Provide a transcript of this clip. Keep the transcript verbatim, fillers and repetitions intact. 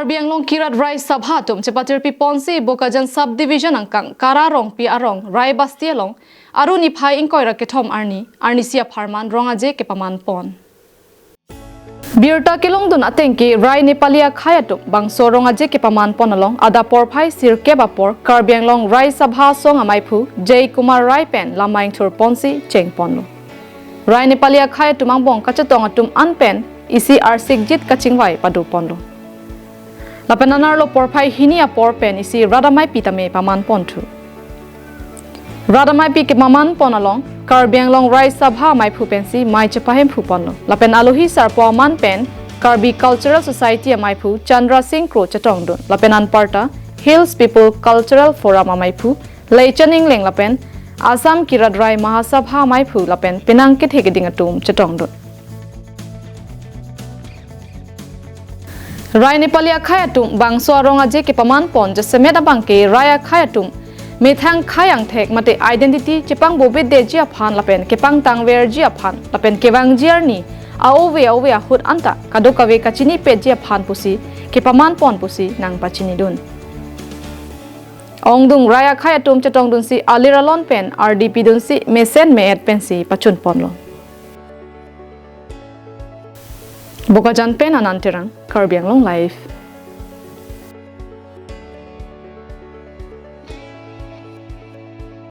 Karbi Anglong Kirat Rai Sabha atum chepatirpi ponsi Bokajan Subdivision angkang Kara Rongpi arong Rai Basti along Aru niphai ingkoi ra kethom arni, arnisi apharman rong-aje kepaman pon. Birta kelongdun atengke Rai Nepali akhei atum bangso rong-aje kepaman pon along adap porphai sirkep apor Karbi Anglong Rai Sabha asong amaiphu Jay Kumar Rai pen lamai ingthur ponsi cheng ponlo. Rai Nepali akhei atum angbong kachetong atum an pen isi arsikjit kachingvai pado ponlo. Lapen anerlo porphai hini apor pen isi rat ameipi tame paman ponthu. Rat ameipi kepaman pon along Karbi Anglong Rai Sabha amaiphu pensi mai chepahemphu ponlo. Lapen alohi sarpo aman pen Karbi Cultural Society amaiphu Chandra Singh Kro chetongdun. Lapen anparta Hills People Cultural Forum amaiphu Leichen Engleng lapen Assam Kirat Rai Mahasabha amaiphu lapen penang kethe keding atum chetongdun. Rai Nepali akhei atum bangso arong-aje kepaman pon jasemet abangke Rai akhei atum methang khei angthek mate identity chepangbobedeji aphan lapen kepangtangverji aphan lapen kevangji arni a-ove a-ove ahut anta kadokave kachinipetji aphan pusi kepaman pon pusi nangpachinidun. Ongdung Rai akhei atum chetongdunsi alir alon pen ardi pidunsi mesen me-et pensi pachun ponlo. Bokajan pen Anand Terang, Karbi Anglong Live.